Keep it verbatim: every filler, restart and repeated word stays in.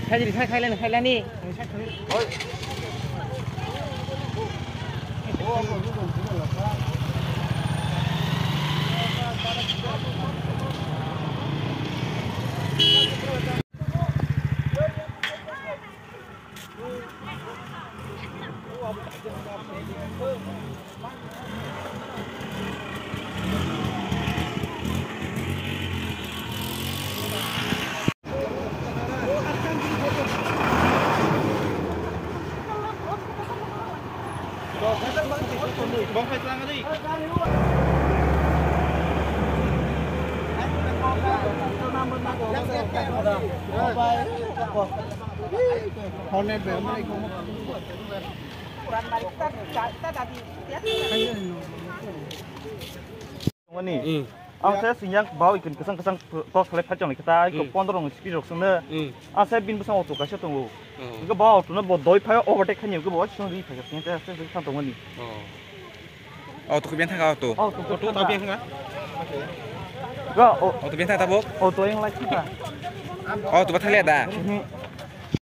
Khairi khai khailani khailani. Mani. Hmm. Ang se sinjak bau ikon kesang kesang tos khalai phai chong kita ikon Hmm. pondro rong speed rok sung ne. Hmm. Ang se bin bwsang auto kaisa tongo. Hmm. Ikon bau auto no bo doi phai overtake khani ikon bo sung ri phai sung te se se sang tong mani. Oh. Auto ko ben thang auto. Auto ko Auto ben thang. Ga o. Auto ben thang tabok. Auto yang lai kita. Auto ba thale da. Mhm.